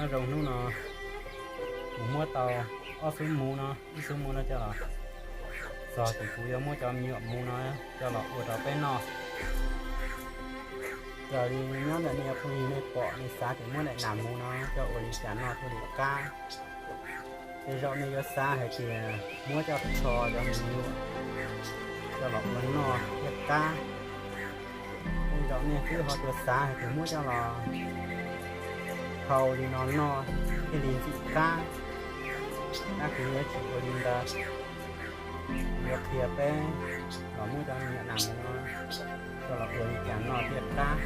Nyob zoo hnub no kuv muab tau ob xub muv no, ib xub muv no coj los txog ces kuv yuav muab cov me nyuam muv no coj los ua rau peb noj. Raws li nyob ntawm nej phooj ywg nej pom nej xav tias muab daim nas muv no coj ua li cas noj thiaj li qab. Tej zaum nej yuav xav hais tias muab coj rho cov me nyuam coj los ua noj thiaj qab. Tej zaum nej twb ho tsuas xav hais tias muab coj los hau li no noj thiaj li ntxim qab. Tab kuv yuav tsis ua li ntawd, yuav qhia peb los muab cov me nyuam nas muv no coj los ua li cas noj thiaj qab.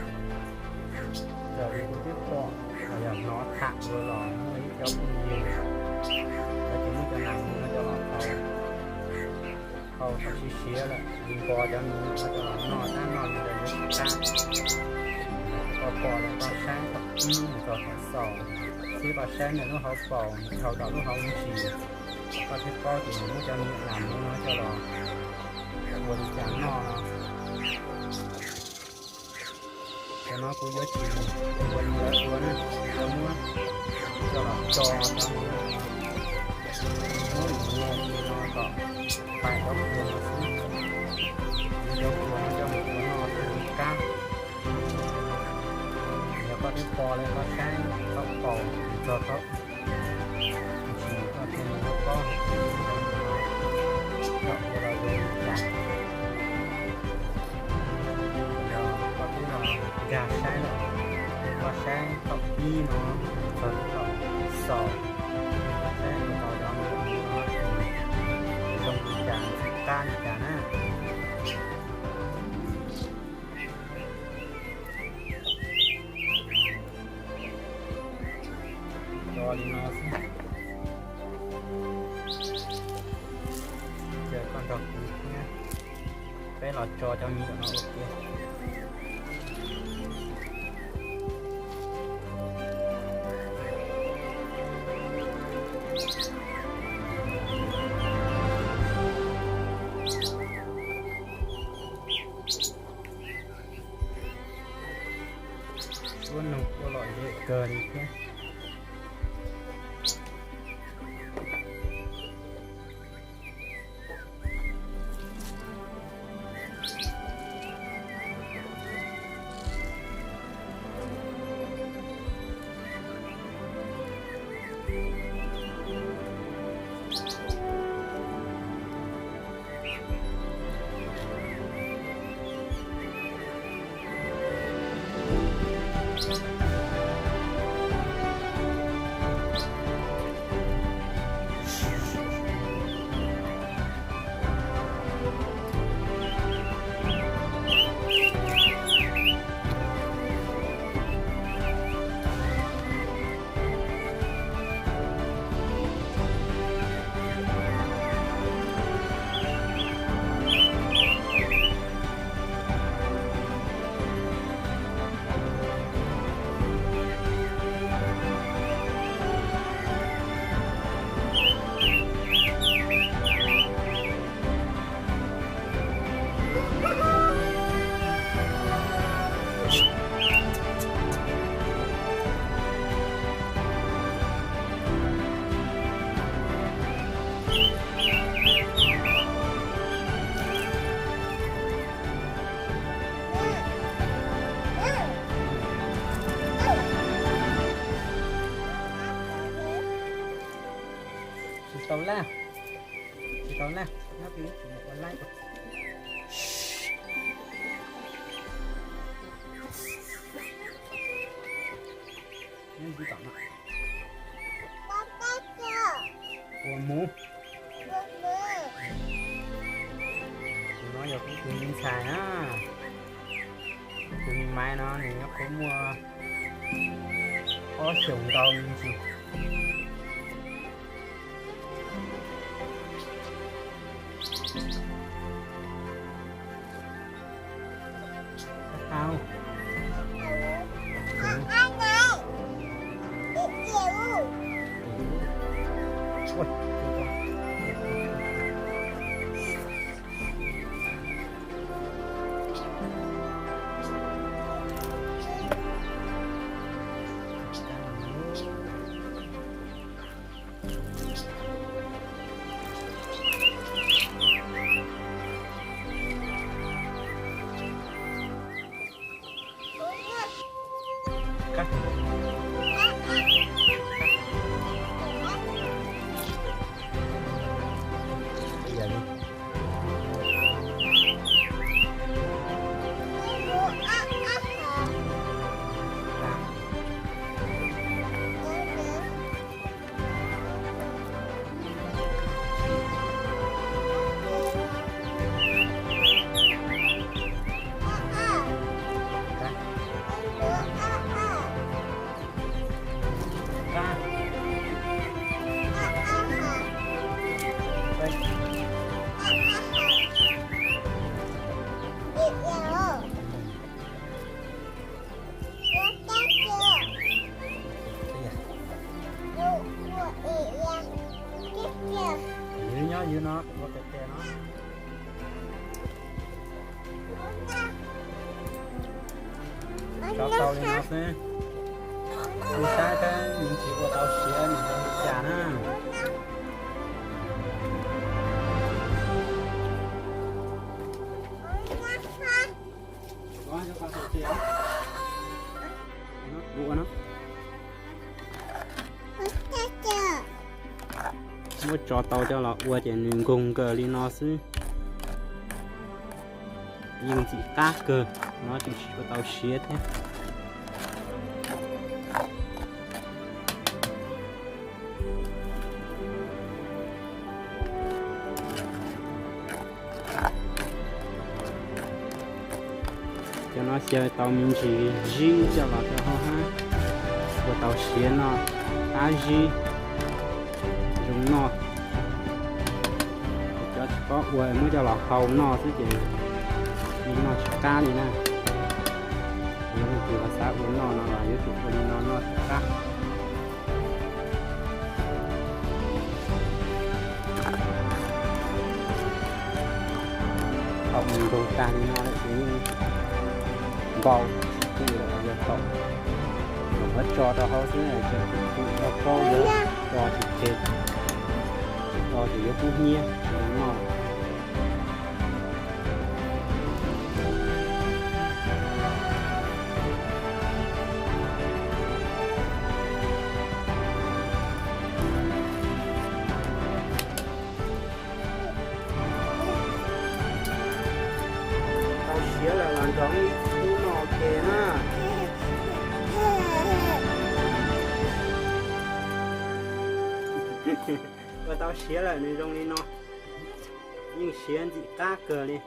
Raws li kuv twb pom los yog hnov tham dua los muaj ib cov phooj ywg lawv ces muab cov nas muv no coj los hau, hau thaum siav siav lawm npog cov me nyuam no coj los noj, tab noj li ntawd yuav tsis qab. Koj pom lawm koj saib thaum pib mus txog thaum xaus, thiab koj saib ntawm lub hauv paus dhau tom lub hauv ntsis, koj thiaj paub tias muab cov me nyuam nas muv no coj los ua li cas noj no. Cov no kuv yuav tsis ua li lawv ua na, kuv yuav muab coj los tso cov me nyuam, muab ib nyuag li no kom pais cov kua no xwb. Muab cov kua no coj mus ua noj thiaj li qab. Yog koj twb pom lawm koj saib thaum paus txog thaum ntsis koj thiaj li yuav paub hais tias cov me nyuam no coj ua los zoo li cas. Yog koj twb los nkag saib lawm, koj saib thaum pib no txog thaum xaus, koj saib mus tau cov me nyuam no ces zoo li cas, qab li cas na. Tso li no xwb. Ces koj nrog kuv thiab peb los tso cov me nyuam no ua ke. Suab noog kuj lom zem kawg li thiab. Tsis tau laj, tsis tau laj, nyob twj ywm ua laib. Nyob twj ywm no. Ua muv. Tus no yog kuv tus me ntxhais na. Tus me maiv no nws nyuam qhuav muaj ob xyoos ntau me ntsis. Au. Ywg nyob ywg no, ua tes tes no. Tso tau li no xwb. Ib sab thiab nws tsis ua tau siav nws zoo li cas na. Ua no. Muab tso tau coj los ua ces nws nkoog nkaws li no xwb. Yeej ntxim qab kawg, no tseem tsis ua tau siav thiab. Cov no xyaw tau me ntsis zib coj los rau hauv hab, ua tau siav noj, qab zib, zoo noj. Cov tsis paub ua muab coj los hau noj xwb ces yeej noj tsis qab li na. Yog leej twg ho xav ua noj no los yuav tsum ua li no noj thiaj qab. Thaum nws nkaug tag li no lawm ces yeej npau tsis tu lawm, yog thaum muab tso rau hauv xwb ces tus tub tau kaub yuav tso tsis tseg, tso ces yuav kub hnyiab tsis zoo noj. Tau siav lawm los nrog ib tug noj ua ke na. Ua tau siav lawm nws zoo li no, yeej siav ntxim qab kawg li.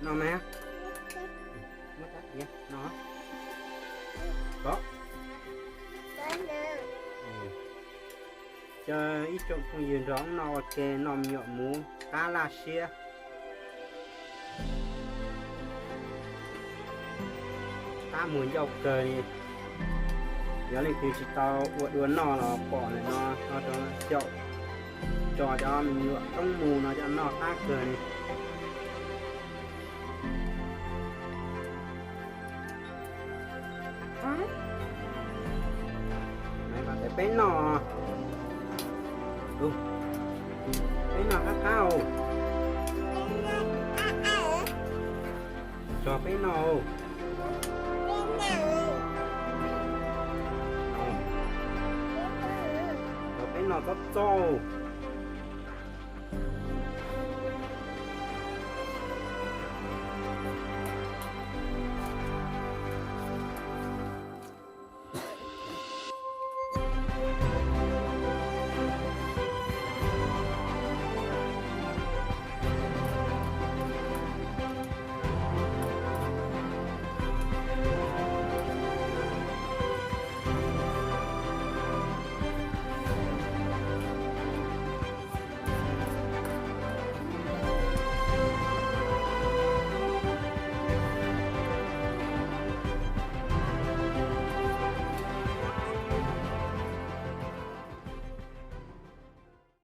Noj mas. Muab rab tiav no. Coj ib tsoom phooj ywg nrog wb noj ua ke, noj me nyuam muv qab laj siab, qab muag ncauj kawg li. Yog leej twg tsis tau ua dua noj los pom ntawm no, no rau xyaum, tso cov me nyuam roob mus no coj noj qab kawg li. Peb noj, peb noj qab qab os. Tso peb noj. Tso peb noj txob txob.